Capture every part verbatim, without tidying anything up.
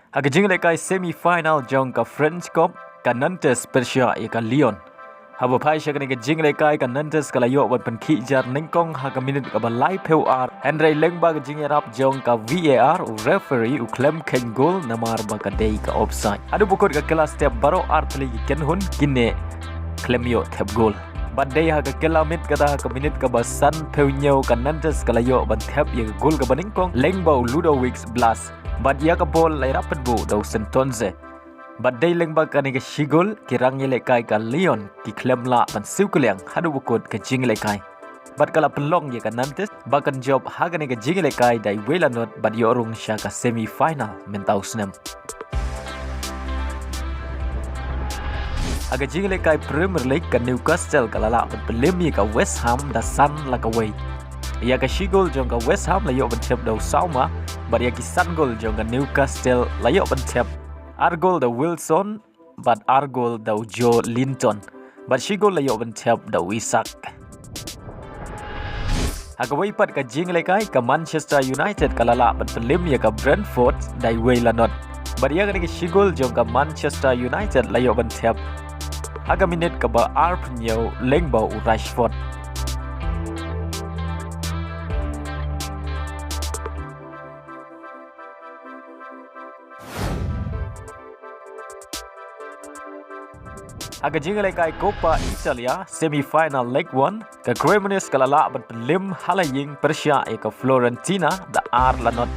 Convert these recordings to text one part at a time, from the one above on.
Ha ka jingïalehkai semi final jong ka French Cup, ka Nantes pyrshah ïa ka Lyon. Haba phai sha kane ka jingïalehkai, ka Nantes ka la ïoh ban pynkhih jar nyngkong ha ka minit kaba laiphew ar. Hynrei lyngba ka jingïarap jong ka V A R, u referee u khlem kheiñ gol namar ba ka dei ka offside. Haduh ba kut ka kylla step baroh artylli ki kynhun ki neh khlem ïoh thep gol. Bad dei ha ka kylla miet kata ha ka minit kaba sanphew hynñiew, ka Nantes ka la ïoh ban thep ïa ka gol kaba nyngkong lyngba u Ludovic Blas. Bad ïa ka ball la ïarap pynbuh da u Saintonge. Bad dei lyngba kane ka shi gol, ki rangïalehkai ka Lyon ki khlem lah ban siew kylliang haduh ba kut ka jingïalehkai. Bad ka la pynlong ïa ka Nantes ba kan jop ha kane ka jingïalehkai da iwei la not bad ïoh rung sha ka semi final mynta u snem. Ha ka jingïalehkai Premier League, ka Newcastle ka la lah ban pynlem ïa ka West Ham da san la ka wei. Ïa ka shi gol jong ka West Ham la ïoh ban thep da u Sawma, bad ïa ki san gol jong ka Newcastle la ïoh ban thep ar gol da u Wilson, bad ar gol da u Joelinton, bad shi gol la ïoh ban thep da u Isak. Ha kawei pat ka jingïalehkai, ka Manchester United ka la lah ban pynlem ïa ka Brentford da iwei la not. Bad ïa kane ka shi gol jong ka Manchester United la ïoh ban thep ha ka minit kaba arphew hynñiew lyngba u Rashford. Ha ka jingïalehkai Coppa Italia semi final leg one, ka Cremonese ka la lah ban pynlem ha la ïing pyrshah ïa ka Fiorentina da ar la not.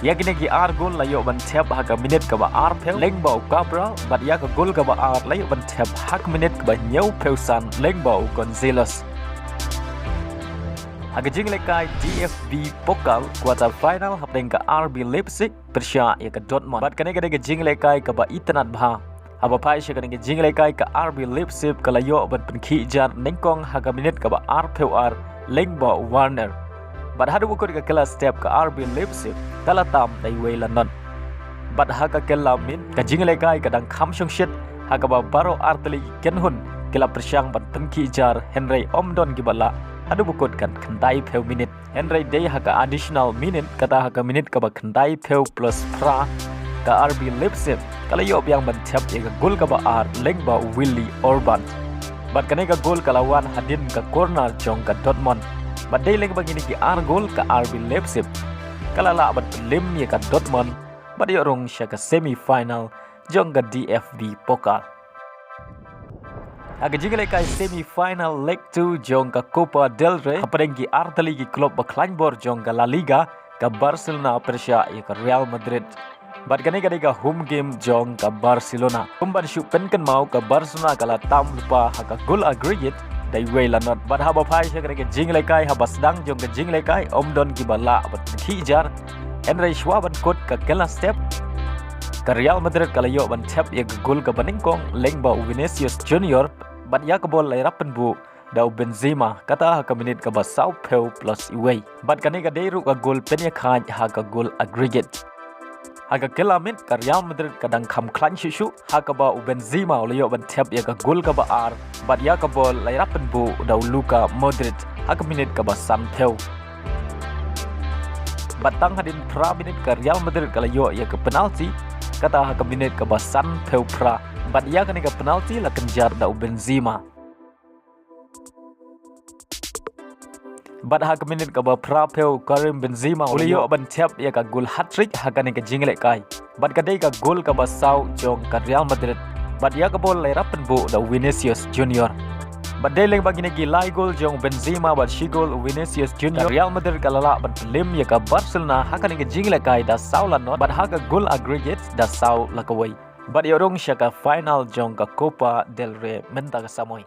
Ïa kine ki ar gol la ïoh ban thep ha ka minit kaba arphew lyngba u Cabral, bad ïa ka gol kaba ar la ïoh ban thep ha ka minit kaba hynñiewphew san lyngba u Gonzalez. Ha ka jingïalehkai D F B Pokal quarter final hapdeng ka R B Leipzig pyrshah ïa ka Dortmund. Bad kane ka dei ka jingïalehkai kaba itynnad bha. Haba phai sha kane ka jingïalehkai, ka R B Leipzig ka la ïoh ban pynkhih jar nyngkong ha ka minit kaba arphew ar lyngba u Werner. Bad haduh ba kut ka kylla step, ka R B Leipzig ka la tam da iwei la not. Bad ha ka kylla miet, ka jingïalehkai ka dang kham shongshit, ha kaba baroh artylli ki kynhun ki la pyrshang ban pynkhih jar, hynrei ym don kiba lah haduh ba kut ka khyndaiphew minit. Hynrei dei ha ka additional minute, kata ha ka minit kaba khyndaiphew plus phra, ka R B Leipzig ka la ïoh biang ban thep ïa ka gol kaba ar lyngba u Willi Orban. Bad kane ka gol ka la wan hadien ka corner jong ka Dortmund. Bad dei lyngba kine ki ar gol, ka R B Leipzig ka la lah ban pynlem ïa ka Dortmund bad ïoh rung sha ka semi final jong ka D F B Pokal. Ha ka jingïalehkai semi final leg two jong ka Copa del Rey, hapdeng ki artylli ki club ba khlaiñ bor jong ka La Liga, ka Barcelona pyrshah ïa ka Real Madrid. Bad kane ka dei ka home game jong ka Barcelona. Kumban shu pynkynmaw, ka Barcelona ka la tam lypa ha ka gol aggregate da iwei la not. Bad haba phai sha kane ka jingïalehkai, haba sdang jong ka jingïalehkai ym don kiba lah ban pynkhih jar. Hynrei shuwa ban kut ka kylla step, ka Real Madrid ka la ïoh ban thep ïa ka gol kaba nyngkong lyngba u Vinicius Junior, bad ïa ka ball la ïarap pynbuh da u Benzema, kata ha ka minit kaba sawphew plus iwei. Bad kane ka dei ruh ka gol pynïakhaid ha ka gol aggregate. Ha ka kylla miet, ka Real Madrid ka dang kham khlaiñ shuh shuh, ha kaba u Benzema u la ïoh ban thep ïa ka gol kaba ar, bad ïa ka ball la ïarap pynbuh da u Luka Modric ha ka minit kaba sanphew. Bad tang hadien phra minit, ka Real Madrid ka la ïoh ïa ka penalty, kata ha ka minit kaba sanphew phra. Bad ïa kane ka penalty la kynjat da u Benzema. Bad ha ka minit kaba phraphew, Karim Benzema u la ïoh ban thep ïa ka gol hat-trick ha kane ka jingïalehkai. Bad ka dei ka gol kaba saw jong ka Real Madrid. Bad ïa ka ball la ïarap pynbuh da u Vinicius Junior. Bad dei lyngba kine ki lai gol jong u Benzema bad shi gol u Vinicius Junior, ka Real Madrid ka la lah ban pynlem ïa ka Barcelona ha kane ka jingïalehkai da saw la not, bad ha ka gol aggregate da saw la kawei. Bad ïoh rung sha ka final jong ka Copa del Rey mynta ka samoi.